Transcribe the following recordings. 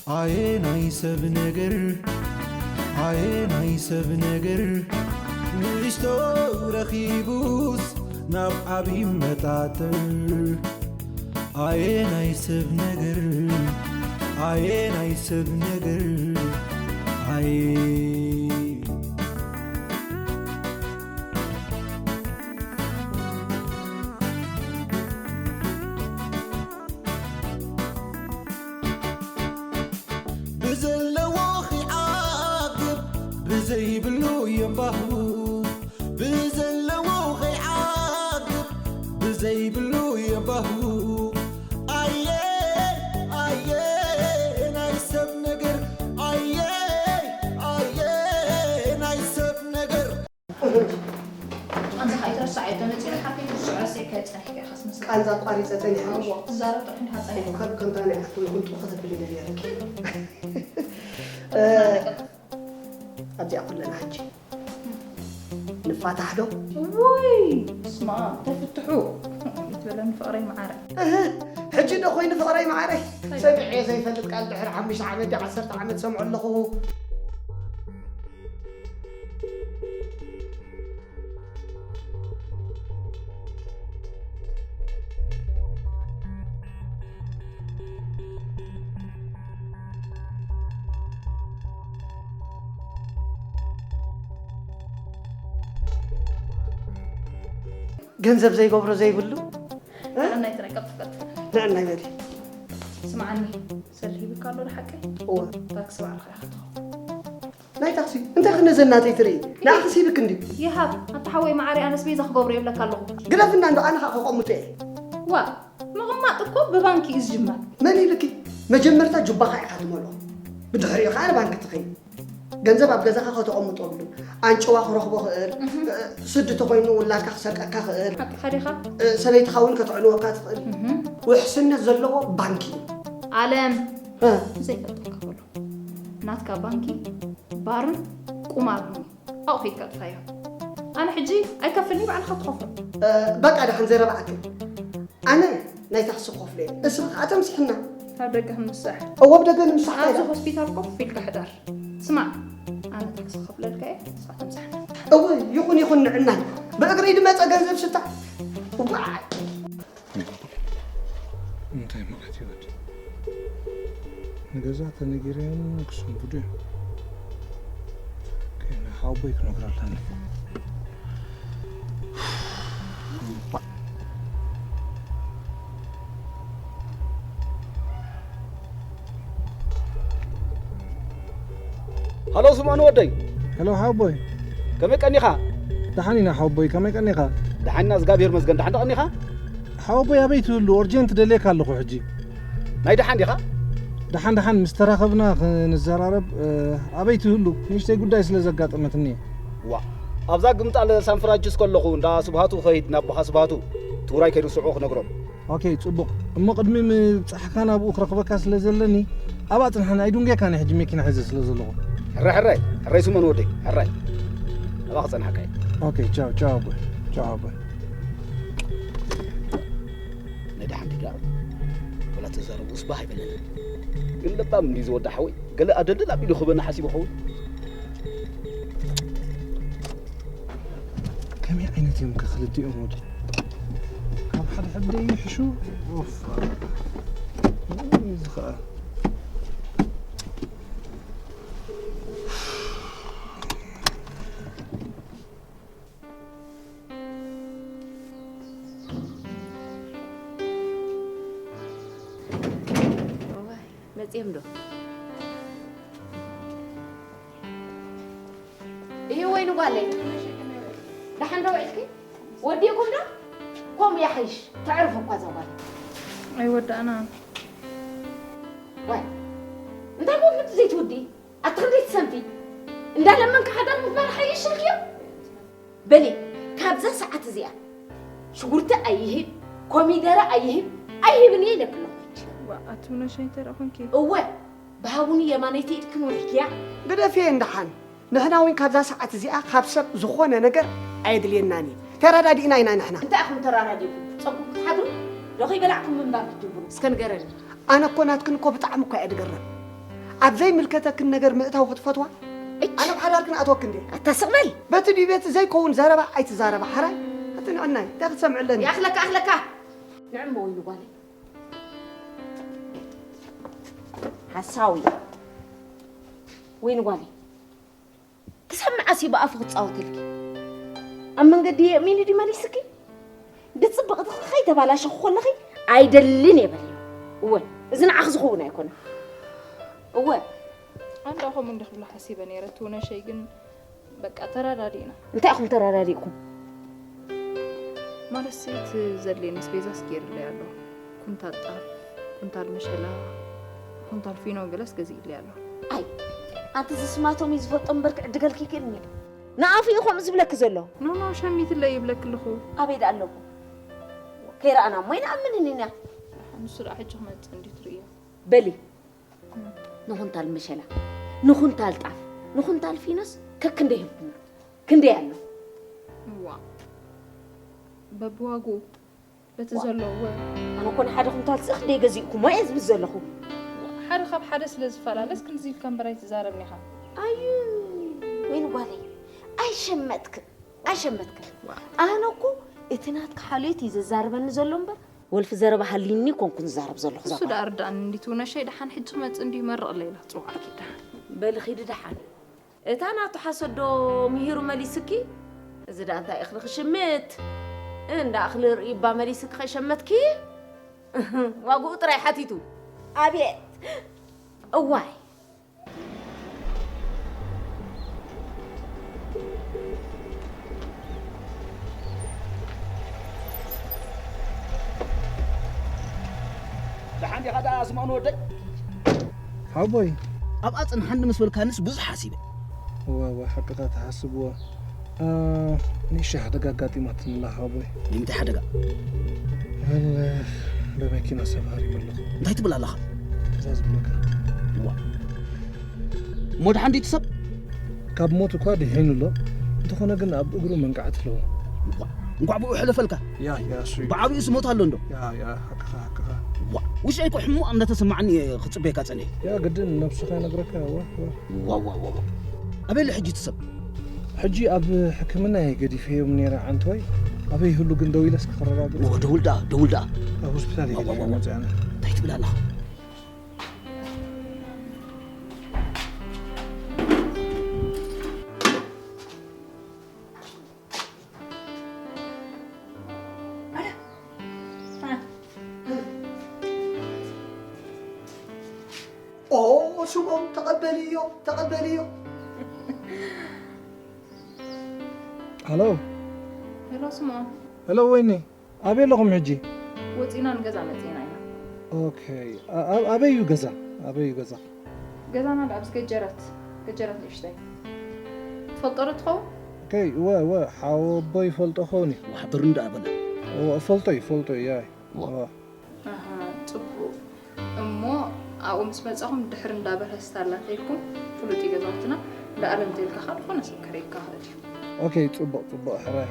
ኣየ ናይ ሰብ ነገር፣ ኣየ ናይ ሰብ ነገር፣ ንእሽቶ ረኺቡስ ናብ ዓብዪ መጣጥር። ኣየ ናይ ሰብ ነገር፣ ኣየ ናይ ሰብ ነገር፣ ኣየ። ብዘለዎ ኺዓግብ፣ ብዘይብሉ የንባህቡ። ብዘለዎ ኺዓግብ፣ ብዘይብሉ የንባህቡ። ኣየ፣ ኣየ፣ ናይ ሰብ ነገር፣ ኣየ፣ ኣየ፣ ናይ ሰብ ነገር። ኣንታ ኸኣ ኣይትረስዓዮ፣ ተመጺኡ ሓቂ ክትስዕሮ ስዒ ከይጸኒሕካ ኢኻ ትመስል። ቃንዛ ኣቋሪጸ ጸኒሐ። እዎ፣ ትዛረብ ጥራሕ እንዲኻ ጸኒሕካ። ካብ ከምታ ናይ ዓርኩ ይኹን ጥኹ ተብሊ ነቢረኪ። እ፣ ኣብዚኣ ኩለና ሕጂ ንፋታሕ ዶ? ውይ፣ ስማ፣ ተፍትሑ። ይትበለኒ ፍቕረይ መዓረ። እህ፣ ሕጂ ዶ ኮይኑ ፍቕረይ መዓረይ? ሰሚዐ ዘይፈልጥ ቃል ድሕሪ ሓሙሽተ ዓመት ድዩ ዓሰርተ ዓመት ሰምዖ ኣለኹ። ገንዘብ ዘይገብሮ ዘይብሉ? እ? ንዕናይ ትነቀፍ ትቀጥፍ። ንዕናይ በሊ። ስምዓኒ፣ ሰልዲ ሂብካ ኣሎ ድሓቀይ? እወ። ታክሲ ባዕልኻ ኢኻ ትኸውን። ናይ ታክሲ እንታይ ክነዘ እናተይ ትርኢ? ንዓኺስ ሂብክ እንድዩ። ይሃብ፣ ኣታ ሓወይ መዓረይ፣ ኣነስ ቤዛ ክገብሮ የብለካ ኣለኹ። ግደፍና እንዶ፣ ኣነ ኸኣ ከቐምጦ እየ። ዋ፣ ምቕማጥ እኮ ብባንኪ እዩ ዝጅመር። መን ኢልኪ? መጀመርታ ጁባኻ ኢኻ ትመልኦ። ብድሕሪኡ ኸኣ ንባንኪ ትኸይድ። ገንዘብ ኣብ ገዛኻ ከተቐምጠሉ፣ ኣንጭዋ ክረኽቦ ኽእል፣ እህ። ስዲ ተኾይኑ ውላድካ ክሰርቀካ ኽእል፣ ሓቅኻ ዲኻ? ሰበይትኻ እውን ከተዕንወካ ትኽእል። እህ። ውሕስነት ዘለዎ ባንኪ እዩ። ኣለም፣ እ። ዘይፈልጠካ በሎ። ናትካ ባንኪ ባርን ቁማርን እዩ። ኣብኡ ኺድካ ጥፋዮ። ኣነ ሕጂ ኣይከፍልኒ፣ ባዕልኻ ትኸፍሎ። እ፣ በቃ ደሓን ዘረባ ኣክል። ኣነ ናይ ታክሲ ክኸፍሎ እየ። እስኺ ኸኣ ተምስሕና። ካብ ደገ ክንምሳሕ። እወ፣ ኣብ ደገ ንምሳሕ ኣብዚ ካይዳ። ሆስፒታል ኮፍ ኢልካ ሕደር። ስማዕ፣ ኣነ ታክሲ ክኸፍለልካ እየ፣ ንስኻ ተምሳሕና። እወ፣ ይኹን፣ ይኹን፣ ንዕናይ። ብእግሪ ድመጸ ገንዘብ ስታ። ዋይ። እንታይ ማለት እዩ ወዲ? ንገዛ ተነጊረዮም ክሰንብዱ እዮም። ከይና ሓወቦይ ክነግሮ ኣለኒ። ሃሎ ስምኦን ወደይ። ሄሎ ሓወቦይ። ከመይ ቀኒኻ? ደሓን ኢና ሓወቦይ፣ ከመይ ቀኒኻ? ደሓን ኢና፣ እግዚኣብሔር ይመስገን። ደሓን ዶ ቀኒኻ? ሓወቦይ ኣበይ ትህሉ? ኦርጀንት ደልየካ ኣለኹ ሕጂ። ናይ ደሓን ዲኻ? ደሓን ደሓን ምስ ተራኸብና ክንዘራረብ፣ እ፣ ኣበይ ትህሉ? ንእሽተይ ጉዳይ ስለ ዘጋጠመትኒ እየ። ዋ፣ ኣብዛ ግምጣል ሳን ፍራንቺስኮ ኣለኹ፣ እንዳ ስብሃቱ ኸይድ፣ ናብ ኣቦኻ ስብሃቱ። ትውራይ ከይዱ ስዑ ክነግሮም። ኦኬ፣ ጽቡቕ። እሞ ቅድሚ ምብጻሕካ ናብኡ ክረኽበካ ስለ ዘለኒ፣ ኣብኣ ጽንሓኒ፣ ኣይድንጎየካን ሕጂ መኪና ሒዘ ስለ ዘለኹ። ሕራይ፣ ሕራይ፣ ሕራይ ስመን ወደይ፣ ሕራይ። ናብኣ ክጸንሓካ እየ። ኦኬ፣ ቻው፣ ቻው ኣቦይ። ቻው ኣቦይ። ናይ ደሓን ዲዳ? ወላ ተዛረቡ፣ እስ ባህ ኣይበለንን። ግን ለባም እንዲ ዝወዳ ሓወይ፣ ገለ ኣደልድል ኣቢሉ ክህበና ሓሲቡ ኸውን። ከመይ ዓይነት እዮም ከ ክልቲኦም ወዲ? ካብ ሓደ ሓደ ይሕሹ? ኦፍ። እዚ ኸኣ። እዋይ፣ መጺኦም ዶ? እዩ ወይ ንጓለይ? ደሓን ዶ ውዒልኪ? ወዲእኩም ዶ? ከምኡ ይሓይሽ፣ ተዕርፎ እኳ እዛ ጓል። ኣይወዳእናን። ዋይ፣ እንታይ ኮን ዘይትውዲ? ኣቲ ክንደይ ትሰንፊ? እንዳለመንካ ሓዳር ምግባር ሓይሽ ኢልክዮ? በሊ፣ ካብዛ ሰዓት እዚኣ ሽጉርቲ ኣይሂብ፣ ኮሚደረ ኣይሂብ፣ ኣይሂብን እየ ኢለኪ ኣለኹ። ዋ፣ ኣቲ ውነሻይ እንታይ ደኣ ኮንኪ? እወ፣ ብሃቡኒ የማነይቲ ኢድክን ውሒክያ። ግደፍየ እንደሓን። ንሕና እውን ካብዛ ሰዓት እዚኣ ካብ ሰብ ዝኾነ ነገር ኣየድልየናን እዩ። ተረዳዲእና ኢና ንሕና። እንታይ ኢኹም ተራዳዲእኩም? ጸጉም ክትሓድሩ? ዶ ከይበላዕኩም ምንባር ክትጅምሩ? እስከ ንገረኒ። ኣነ እኮ ናትክን እኮ ብጣዕሚ እኮ እየ ድገረም። ኣብ ዘይምልከተክን ነገር ምእታው ክትፈትዋ? ኣነ ኣብ ሓዳርክን ኣትወክ እንዴ? ኣታ ስቕ በል። በቲ ድዩ ቤት ዘይከውን ዘረባ ኣይትዛረባ ሓራይ። ኣትንዕናይ እንታይ ክትሰምዕለኒ? ኣኽለካ ኣኽለካ። ንዕሞ ወይኒ ጓለይ። ሓሳዊ። ወይኒ ጓለይ። ክሳብ መዓስ እዩ ብኣፉ ክጻወተልኪ? ኣብ መንገዲ የእሚኑ ድዩ መሊስኪ? ብጽብቕቲ ከይተባላሸኹ ከለኺ ኣይደልን እየ በልዮ። እወ፣ እዚ ንዓኺ ዝኸውን ኣይኮነን። እወ። ኣንዳ ከምኡ እንዲ ክብላ ሓሲበ ነይረ፣ እቲ ውነሸይ ግን በቃ ተረዳዲእና። እንታይ ኢኹም ተረዳዲእኩም? ማለት እቲ ዘድልየኒ ኣስቤዛስ ገይሩለይ ኣሎ። ኩንታል ጣፍ፣ ኩንታል መሸላ፣ ኩንታል ፊኖ ገለስ ገዚእለይ ኣሎ። ኣይ፣ ኣንቲ ዝስማቶም እዩ ዝፈልጦም እምበር ክዕድገልኪ ይክእልኒ። ንኣፉ እዩ ከምኡ ዝብለኪ ዘሎ። ኖ፣ ኖ፣ ሸሚትለይ ይብለኪ ኣለኹ። ኣበይ ደኣ ኣለኹ? ከይረኣና እሞ ኣይንኣምንን ኢና። ንሱ ደኣ ሕጂ ክመጽእ እንድዩ ትርእዮ። በሊ፣ ንኹንታል መሸላ፣ ንኹንታል ጣፍ፣ ንኹንታል ፊኖስ ከክንደይ ሂብኩምና? ክንደይ ኣሎ? እዋ፣ በብዋግኡ፣ በቲ ዋ። ዘሎ፣ እወ። ኣነ እኮ ንሓደ ኩንታል ስእኽ ደይ ገዚእኩሞ እየ ዝብል ዘለኹ። ሓደ ካብ ሓደ ስለ ዝፈላለስ ክንዚ ኢልካ እምበር ኣይትዛረብን ኢኻ። ኣዩ፣ ወይኒ ጓለይ፣ ኣይሸመጥክን፣ ኣይሸመጥክን። ዋ። ኣነ እኮ እቲ ናትካ ሓልዮት እዩ ዘዛርበኒ ዘሎ እምበር፣ ወልፊ ዘረባ ሃልዩኒ ኮንኩን ዝዛረብ ዘለኹ እሱ ዛጓ። ደኣ ርዳእኒ እንዲቱ ነሸይ ደሓን ሕጂ ክመጽእ እንዲዩ ይመርቕ ለይላ ጽዋዕ ኪዳ። በሊ ኺዲ ደሓን። እታ ናቱ ሓሰዶ ምሂሩ መሊስኪ? እዚ ደኣ እንታይ እኽሊ ክሽምት? እንዳ እኽሊ ርእይባ መሊስኪ ከይሸመትኪ? ዋግኡ ጥራይ ሓቲቱ። ኣቤት! እዋይ! ደሓን ዲኻ ደኣ ስምኦን ወደይ? ሓወቦይ። ኣብኣ ጽንሓኒ ምስ በልካንስ ብዙሕ ሓሲበ። እወ፣ እወ፣ ሓቅኻ ትሓስብዎ። እ፣ ንእሽተይ ሓደጋ ኣጋጢማትኒ ኣላ ሓወቦይ። ንምንታይ ሓደጋ? ወል፣ ብመኪና ሰፋሪመ ኣለኹ። እንታይ ትብል ኣለኻ? እዛ ዝብለካ። ዋ። እሞ ደሓን ድዩ እቲ ሰብ? ካብ ሞት እኳ ድሒኑ ኣሎ። እንተኾነ ግን ኣብ እግሩ መንቃዕቲ ኣለዎ። ዋ። እንኳዕ ብኡ ሕለፈልካ። ያ፣ ያ፣ እሱ እዩ። ብዓብዩ ዝሞት ኣሎ እንዶ? ያ፣ ያ፣ ሓቅኻ፣ ሓቅኻ። ዋ። ውሽጠይ እኮ ሕሙቕ እንዳተሰማዓኒ እየ ክጽበየካ ጸኒሐ። ያ፣ ግድን ነብስኻ ይነግረካ። ዋ፣ ዋ። ዋ፣ ዋ፣ ዋ፣ ዋ። ኣበይ ኣሎ ሕጂ እቲ ሰብ? ሕጂ ኣብ ሕክምና እየ ገዲፈዮም ነይረ ዓንተወይ። ኣበይ ይህሉ ግን ደው ኢለ እስኪ ከረጋግጽ። ዋ፣ ደውል ደኣ፣ ደውል ደኣ። ኣብ ሆስፒታል እየ ዋ፣ ዋ፣ ዋ፣ ገዲፈዮም ዋ። መጽእ ኣነ። እንታይ ትብል ኣለኻ? ኦ፣ ስምኦን፣ ተቐበልዮ፣ ተቐበልዮ። ሃሎ። ሄሎ፣ ስምኦን። ሄሎ፣ ወይኒ። ኣበይ ኣለኹም ሕጂ? ወጺና ንገዛ መጺና ኢና። ኦኬ። ኣ-፣ ኣ-፣ ኣበይ እዩ ገዛ? ኣበይ እዩ ገዛ? ገዛና ኣብዚ ገጀረት፣ ገጀረት ንእሽተይ። ትፈልጦ ዶ ትኸውን? ኦኬ፣ እወ፣ እወ፣ ሓወቦ ይፈልጦ ኸውን እዩ። ዋሕድር እንዳ በለ። እወ፣ እፈልጦ እዩ፣ እፈልጦ እዩ፣ ያይ። እወ። እወ። ኣሃ፣ ጽቡቕ። እሞ ኣብኡ ምስ መጻኹም ድሕሪ እንዳ በርሀ ስታላ ተይልኩም ፍሉጥ እዩ ገዛውትና። እንዳ ኣለም ተይልካ ኸኣ ዝኾነ ሰብ ከርእየካ ይኽእል እዩ። ኦኬ፣ ጽቡቕ፣ ጽቡቕ፣ ሕራይ።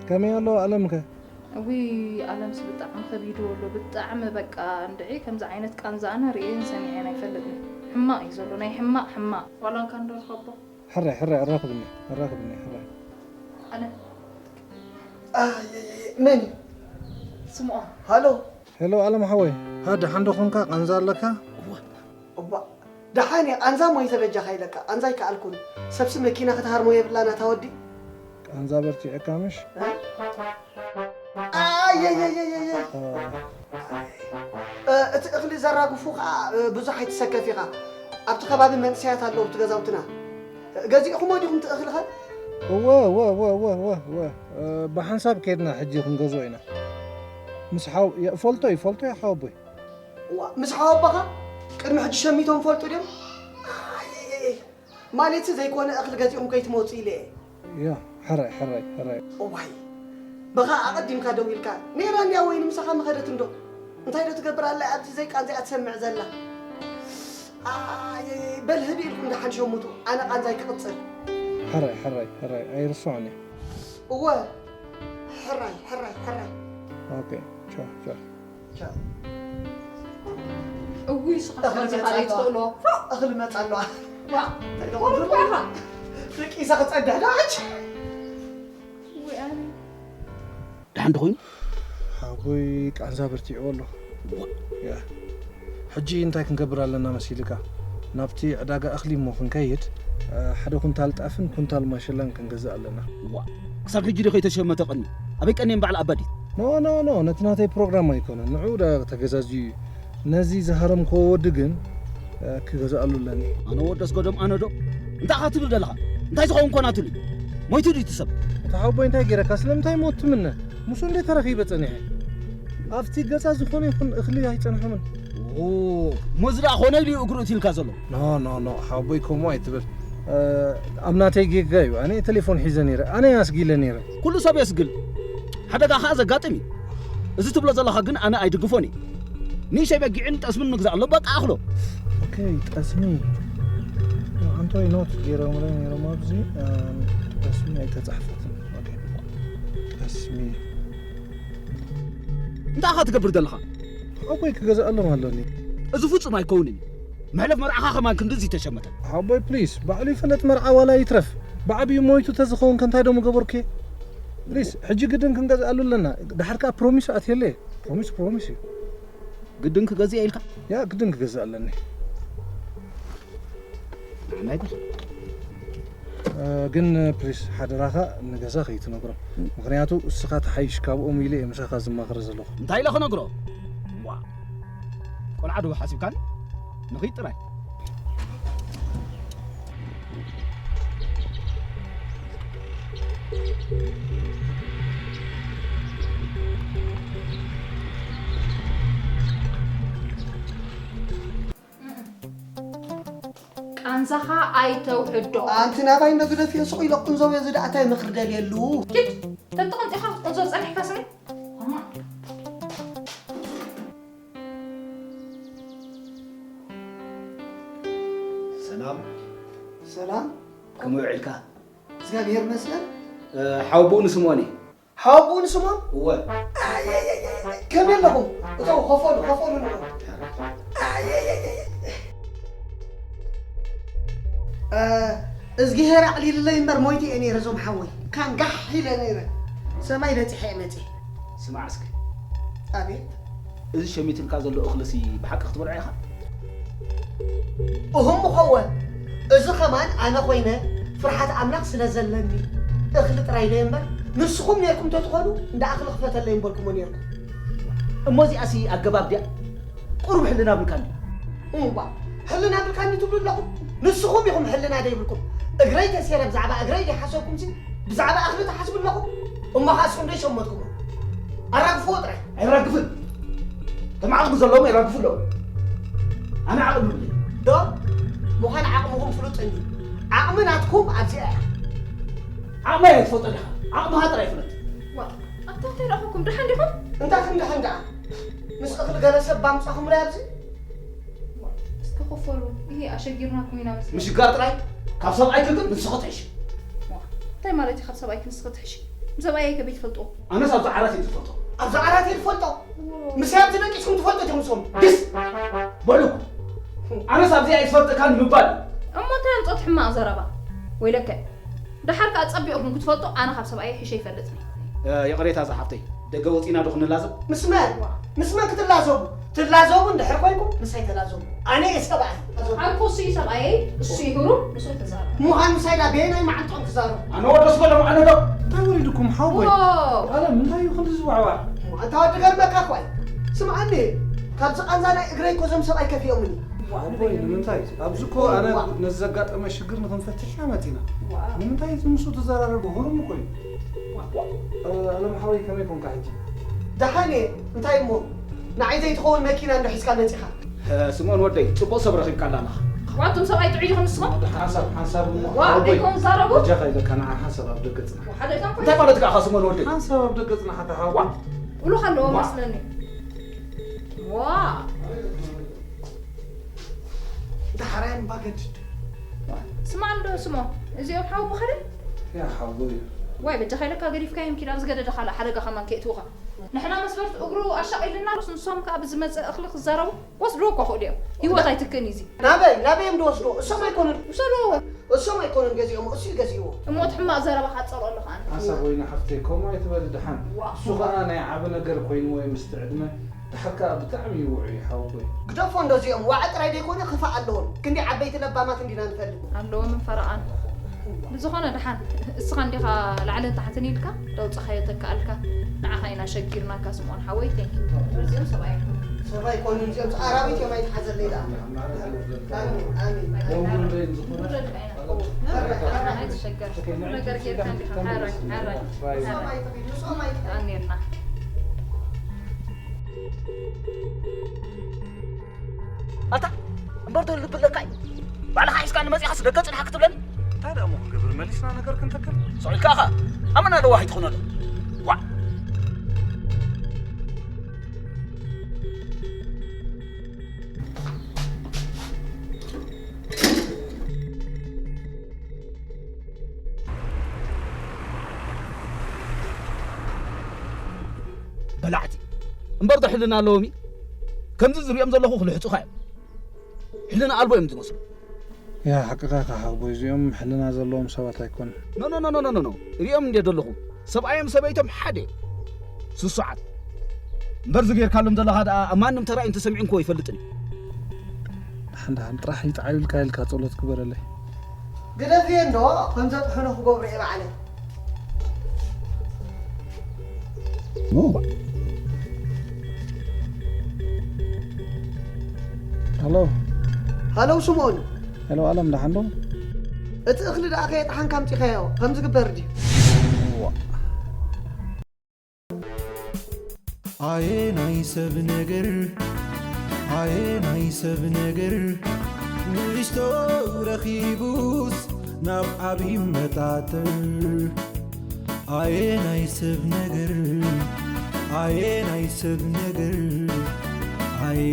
ከመይ ኣሎ ኣለምከ? እውይ፣ ኣለምስ ብጣዕሚ ከቢድዎ ኣሎ። ብጣዕሚ በቃ እንድዒ ከምዚ ዓይነት ቃንዛ ኣነ ርእየን ሰሚዐን ኣይፈልጥን። ሕማቕ እዩ ዘሎ፣ ናይ ሕማቕ ሕማቕ። ዋላ እንካ እንዶ ርኸቦ። ሕራይ፣ ሕራይ፣ ኣራኽብኒ፣ ኣራኽብኒ፣ ሕራይ። ኣነ። ኣየየ፣ መን እዩ? ስምዖን። ሃሎ። ሄሎ፣ ኣለም ሓወይ። ሃ፣ ደሓን ዶ ኾንካ? ቃንዛ ኣለካ? እዋ። እባ፣ ደሓን እየ፣ ቃንዛ እሞ ይተበጃኻ ኢለካ፣ ቃንዛ ኣይከኣልኩን። ሰብሲ መኪና ክትሃርሞ የብላን ኣታ ወዲ። ቃንዛ በርቲዕካ ምሽ? እ? ኣየየየየየ። እ። እ፣ እቲ እኽሊ ዘራግፉ ኸኣ፣ እ፣ ብዙሕ ኣይትሰከፍ ኢኻ። ኣብቲ ከባቢ መንእሰያት ኣለዉ፣ ኣብቲ ገዛውትና። እ፣ ገዚእኹሞ ዲኹም እቲ እኽሊ ኸ? እወ፣ እወ፣ እወ። እ፣ ብሓንሳብ ኬድና ሕጂ ክንገዝኦ ኢና። ምስ ሓው-፣ የ-፣ ፈልጦ እዩ፣ ፈልጦ እዩ ሓወቦይ። እዋ፣ ምስ ሓወቦኻ ቅድሚ ሕጂ ሸሚቶም ፈልጡ ድዮም? ኣየየየ። ማለትሲ ዘይኮነ እኽሊ ገዚኦም ከይትመጹ ኢለ እየ። ያ፣ ሕራይ፣ ሕራይ፣ ሕራይ። እዋይ፣ ብኻ ኣቐዲምካ ደው ኢልካ። ነይራ እንድያ ወይኒ ምሳኻ ምኸደት እንዶ? እንታይ ዶ ትገብር ኣላ ኣብዚ ዘይቃንዛ እያ ትሰምዕ ዘላ? ኣየየየ፣ በል ህድእ ኢልኩም ደሓን ሸምቱ። ኣነ ቃንዛይ ክቕጽል። ሕራይ፣ ሕራይ፣ ሕራይ፣ ኣይርስዖን እየ። እወ፣ ሕራይ፣ ሕራይ፣ ሕራይ። ኦኬ፣ ቻው፣ ቻው። ቻው። እውይ፣ ንስኻ እኽሊ መጻ ኣለዋ። ትኽእሎ። እኽሊ መጻ ኣለዋ። ዋ፣ እንታይ ደኣ ወርቁ ኢኻ። ደቂሳ ክጸድሕ ደኣ። ውይ፣ ኣነ። ደሓን ዶ ኮይኑ? ሓጎይ ቃንዛ በርቲዕዎ ኣሎ። ዋ። ያ። ሕጂ እንታይ ክንገብር ኣለና መሲልካ? ናብቲ ዕዳጋ እኽሊ እሞ ክንከይድ፣ እ፣ ሓደ ኩንታል ጣፍን ኩንታል ማሸላን ክንገዝእ ኣለና። ዋ። ክሳብ ሕጂ ዶ ከይተሸመተ ቀኒ? ኣበይ ቀኒየን በዓል ኣባዲት? ኖ፣ ኖ፣ ኖ፣ ነቲ ናተይ ፕሮግራም ኣይኮነን። ንዕኡ ዳ ተገዛዝዩ እዩ። ነዚ ዝሃረምክዎ ወዲ ግን፣ እ፣ ክገዝኣሉ ኣለኒ። ኣነ ወዲ ኣስገዶም፣ ኣነ ዶ? እንታይ ኢኻ ትብል ዘለኻ? እንታይ ዝኸውን ኮን ኣትሉ? ሞይቱ ድዩ እቲ ሰብ? እቲ ሓወቦይ እንታይ ገይረካ? ስለምንታይ ሞት ትምነ? ምስኡ እንደ ተረኺበ ጸኒሐ። ኣብቲ ገዛ ዝኾነ ይኹን እኽሊ ኣይጸንሖምን። ኦ፣ ሞዚ ደኣ ኮነ ኢሉ እዩ እግሩ እትልካ ዘሎ? ኖ፣ ኖ፣ ኖ፣ ሓወቦይ ከምኡ ኣይትብል። እ፣ ኣብ ናተይ ጌጋ እዩ። ኣነ ቴሌፎን ሒዘ ነይረ። ኣነ ኣስጊለ ነይረ። ኩሉ ሰብ የስግል። ሓደጋ ኸኣ ዘጋጥም እዩ። እዚ ትብሎ ዘለኻ ግን ኣነ ኣይድግፎን እየ። ንእሽተይ በጊዕን ጠስምን ንግዛእ ኣሎ፣ በቃ ኣኽሎ። ኦኬ፣ ጠስሚ። ኣንቶይ ኖት ገይሮምለይ ነይሮም ኣብዚ፣ እ፣ ጠስሚ ኣይተጻሕፈትን። ኦኬ። ጠስሚ። እንታይ ኢኻ ትገብር ዘለኻ? ሓወቦይ ክገዝኣሎም ኣለኒ። እዚ ፍጹም ኣይከውንን እዩ። መሕለፍ መርዓኻ ከማን ክንድዚ ተሸመተ። ሓወቦይ፣ ፕሊስ፣ ባዕሉ ይፈለጥ መርዓ ዋላ ይትረፍ። ብዓቢኡ ሞይቱ ተዝኸውን ከ እንታይ ዶ ምገበርኩ? ፕሊስ፣ ሕጂ ግድን ክንገዝኣሉ ኣለና። ደሓር ከኣ ፕሮሚስ ኣትየለ። ፕሮሚስ፣ ፕሮሚስ እዩ። ግድን ክገዝእ ኢልካ? ያ፣ ግድን ክገዝእ ኣለኒ። ንዓና ኣይኮን። እ፣ ግን ፕሊስ፣ ሓደራኻ ንገዛ ከይትነግሮም። ምኽንያቱ እስኻ ትሓይሽ ካብኦም ኢለ እየ ምሳኻ ዝማኽረ ዘለኹ። እንታይ ኢለ ክነግሮ? ዋ፣ ቆልዓ ዶ ሓሲብካኒ? ንኺድ ጥራይ። ቃንዛኻ ኣይተውሕዶ። ኣንቲ ናባይ እንዶ ግደፍዮ፣ ስቕ ኢለ ቅንዘው እየ፣ እዚ ደኣ እንታይ ምኽሪ ደልየሉ? ኪድ፣ ተትቕንጢኻ ክትቅንዞ ጸኒሕካ ስኒ። ሰላም። ሰላም። ከመይ ውዒልካ? እግዚኣብሔር ይመስገን። እ፣ ሓወቦኡ ንስምኦን እየ። ሓወቦኡ ንስምኦን? እወ። ኣየየየየ፣ ከመይ ኣለኹም? እተው፣ ኸፈሉ፣ ኸፈሉ ንዑ። ኣየየየየ። እ፣ እዝግሄር ኣቕሊልለይ እምበር ሞይተ እየ ነይረ፣ እዞም ሓወይ። ካን ጋሕ ኢለ ነይረ። ሰማይ በጺሐ እየ መጺአ። ስማዕ እስኪ። ኣቤት። እዚ ሸሚትልካ ዘሎ እኽልሲ ብሓቂ ክትበልዖ ኢኻ? እሁም ምኸወ፣ እዚ ኸማን ኣነ ኾይነ ፍርሓት ኣምላኽ ስለ ዘለኒ እኽሊ ጥራይ ኢለዮ እምበር፣ ንስኹም ኔርኩም ተትኾኑ እንዳ እኽሊ ክፈተለይ ምበልኩሞ ኔርኩም። እሞ እዚኣሲ ኣገባብ ድያ? ቁሩብ ሕልና ብልካኒ። እምባ፣ ሕልና ብልካኒ ትብሉ ኣለኹም? ንስኹም ኢኹም ሕልና ዘይብልኩም። እግረይ ተሴረ ብዛዕባ እግረይ ዘይሓሰብኩምሲ ብዛዕባ እኽሊ ትሓስቡ ኣለኹም? እሞ ኸኣ እስኹም ዘይሸመትኩሞ። ኣራግፍዎ ጥራይ። ኣይራግፍን። እቶም ዓቕሚ ዘለዎም የራግፉ ኣለዉ። ኣነ ዓቕሚ የብለይን። ዶ? ምዃን ዓቕምኹም ፍሉጥ እንድዩ። ዓቕሚ ናትኩም ኣብዚኣ እያ። ዓቕመይ ኣይትፈልጦን ኢኻ። ዓቕምኻ ጥራይ ፍለጥ። ዋ፣ ኣታ እንታይ ረኣኹኩም? ደሓን ዲኹም? እንታይ ከም ደሓን ደኣ? ምስ እኽሊ ገለ ሰብ ባምጻኹምለይ ኣብዚ? ዋ፣ እስኪ ክፈሉ። ይሄ ኣሸጊርናኩም ኢና መስለኒ። ምሽጋር ጥራይ? ካብ ሰብኣይኪ ግን ንስኺ ትሕሺ። ዋ፣ እንታይ ማለት እዩ ካብ ሰብኣይኪ ንስኺ ትሕሺ? ንሰብኣየይ ከመይ ትፈልጥዎ? ኣነስ ኣብዚ ዓራት እየ ዝፈልጦ። ኣብዚ ዓራት እየ ዝፈልጦ? ዎ። ምስያ ኣብዚ ደቂስኩም ትፈልጡ ኢኹም ንስኹም። ድስ! በሉ። ኣነስ ኣብዚ ኣይፈልጠካን ንምባል። እሞ እንታይ ኣምጾት ሕማቕ ዘረባ? ወይለከ። ደሓር ከኣ ጸቢቕኩም ክትፈልጡ ኣነ ካብ ሰብኣየይ ሕሸ ይፈልጥኒ። እ፣ ይቕሬታ ዝሓፍተይ፣ ደገ ወጺና ዶ ክንላዘብ? ምስ መን? ምስ መን ክትላዘቡ? ትላዘቡ እንድሕር ኮይንኩም ምሳይ ተላዘቡ። ኣነ እየ ሰብኣይ። ኣንኮ እሱ እዩ ሰብኣየይ፣ እሱ እዩ ህሩም፣ ንስኹም ተዛረቡ። ምዃን ምሳይ ዳ በየናይ መዓንጥኦም ክዛረቡ? ኣነ ወዶ ስበሎም ኣነ ዶ? እንታይ ወሪድኩም ሓወይ? ዋው! ኣለም እንታይ እዩ ክንዲ ዝዋዕዋዕ? ኣንታ ወዲ ገርመካ እኮ እዩ። ስምዓኒ፣ ካብዚ ቃንዛ ናይ እግረይ እኮ እዞም ሰብኣይ ከፊኦምኒ። ሓወይ ንምንታይ? ኣብዚ እኮ ኣነ ዋ። ነዚ ዘጋጠመ ሽግር ንኽንፈትሕ ኢና መጺና። ዋ። ንምንታይ እዚ ምስኡ ትዘራረቡ? ህሩም እኮ እዩ። ዋ። እ፣ ኣለም ሓወይ ከመይ ኮንካ ሕጂ? ደሓን እየ። እንታይ እሞ? ንዓይ ዘይትኸውን መኪና እንዶ ሒዝካ መጺኻ? እ፣ ስምኦን ወደይ፣ ጽቡቕ ሰብ ረኺብካላ ኣለኻ። ዋንቱም ሰብኣይ ጥዑይ ዲኹም ንስኹም? ሓንሳብ፣ ሓንሳብ እሞ ዋ፣ ሓወይ። ደይኮም ዛረቡ? በጃኻ ኢለካ ንዓ ሓንሳብ ኣብ ደገ ጽናሕ። ሓደ እቶም እንታይ ማለት ከኣ ስምኦን ወደይ? ሓንሳብ ኣብ ደገ ጽናሕ ኣታ ሓወይ። ዋ፣ ውሉኽ ኣለዎ ዋ። መስለኒ። ዋ። ዳሕራይ እምባ ገድድ። ስማ እንዶ ስሞ፣ እዚኦም ሓወቦኻ ድዮም? ያ ሓወቦይ እዩ። ዋይ፣ በጃኻ ኢለካ ገዲፍካዮም ኪድ፣ ኣብዚ ገደደ ካልእ ሓደጋ ከማን ከየእትውኻ። ንሕና መስፈርት እግሩ ኣሻቒልና ንሶም ከኣ ብዝመጸ እኽሊ ክዛረቡ ወስድዎ እኮ ክእሉ እዮም። ህይወት ኣይትክእን እዩ እዚ። ናበይ ናበይ እዮም ዝወስድዎ? እሶም ኣይኮኑን። ውሰድዎ። እሶም ኣይኮኑን ገዚኦም እሱ እዩ ገዚእዎ። እሞ እቲ ሕማቕ ዘረባኻ ጸልኦ ኣለኻ ኣነ። ሓሳብ ወይኒ ሓፍተይ ከምኡ ኣይትበሊ ደሓን። እሱ ኸኣ ናይ ዓቢ ነገር ኮይንዎ እዩ ምስቲ ዕድመ። ደሓር ከኣ ብጣዕሚ እዩ ውዑይ ሓወቦይ። ግደፎ እንደዚኦም ዋዒ ጥራይ ደይኮነ ክፋእ ኣለዎም። ክንደይ ዓበይቲ ለባማት እንዲና ንፈልጥ። ኣለዎምን ፈረቓን። ብዝኾነ ደሓን እስኻ እንዲኻ ላዕልን ታሕትን ኢልካ ደውጽኻዮ ተከኣልካ ንዓኻ ኢና ሸጊርናካ ስምኦን ሓወይ thank you። እዚኦም ሰብኣይ ኣይኮኑን። ሰብ ኣይኮኑን እዚኦም ኣራዊት እዮም ኣይትሓዘለይ ደኣ። ኣሜን ኣሜን። ኣይትሸገር ኩሉ ነገር ጌርካ እንዲኻ ሓራይ ሓራይ። ንሶም ኣይትኺድ ንሶም ኣይትኺድ። ኣኔርና። ኣታ እምበር ዶ ልቢ ኣለካ እዩ? ባዕልኻ ሒዝካ ንመጺኻስ ደገ ጽንሓ ክትብለኒ? እንታይ ደኣ እሞ ክንገብር መሊስና ነገር ክንተክል? ስቕ ኢልካ ኢኻ ኣመና ለዋህ ኣይትኹነሉ። ዋእ! በላዕቲ እምበር ዶ ሕልና ኣለዎም እዩ? ከምዚ ዝሪኦም ዘለኹ ክልሕጹኻ እዮም። ሕልና ኣልቦ እዮም ዝመስሉ። ያ ሓቅኻ ኢኻ ሓወቦይ እዚኦም ሕልና ዘለዎም ሰባት ኣይኮኑን። ኖኖኖኖኖኖ ሪኦም እንድየ ዘለኹ ሰብኣዮም ሰበይቶም ሓደ ስሱዓት እምበር ዝጌርካሎም ዘለኻ ደኣ ኣብ ማንም ተራእዩን ተሰሚዑን ኮ ኣይፈልጥን እዩ። ደሓን ደሓን ጥራሕ ይጥዓዩ ኢልካ ኢልካ ጸሎት ግበረለይ። ግደፍዮ እንዶ ከም ዘጥሕኖ ክገብሮ እየ ባዕለይ። ሃሎ ሃሎ ስምኦን። ሄሎ ኣለም ደሓን ዶ? እቲ እኽሊ ደኣ ከየጥሓንካ ኣምጺኻዮ ከም ዝግበር ድዩ? ኣየ ናይ ሰብ ነገር ኣየ ናይ ሰብ ነገር ንእሽቶ ረኺቡስ ናብ ዓብዪ መጣጥር ኣየ ናይ ሰብ ነገር ኣየ ናይ ሰብ ነገር ኣየ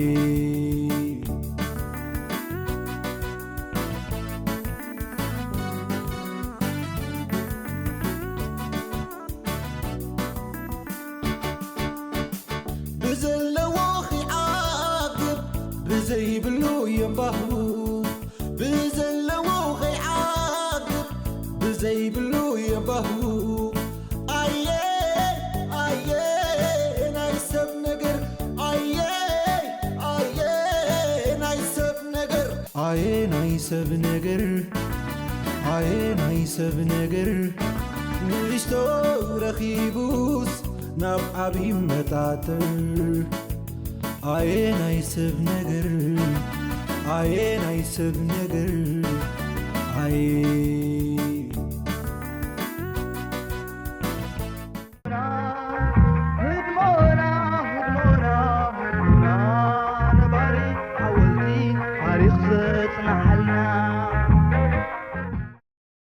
ብዘለዎ ኺዓግብ ብዘይብሉ የንባህቡ ብዘለዎ ኺዓግብ ብዘይብሉ የንባህቡ ኣየ ኣየ ናይ ሰብ ነገር ኣየ ኣየ ናይ ሰብ ነገር ኣየ ናይ ሰብ ነገር ኣየ ናይ ሰብ ነገር ንእሽቶ ረኺቡስ ናብ ዓብዪ መጣጥር ኣየ ናይ ሰብ ነገር ኣየ ናይ ሰብ ነገር ኣየ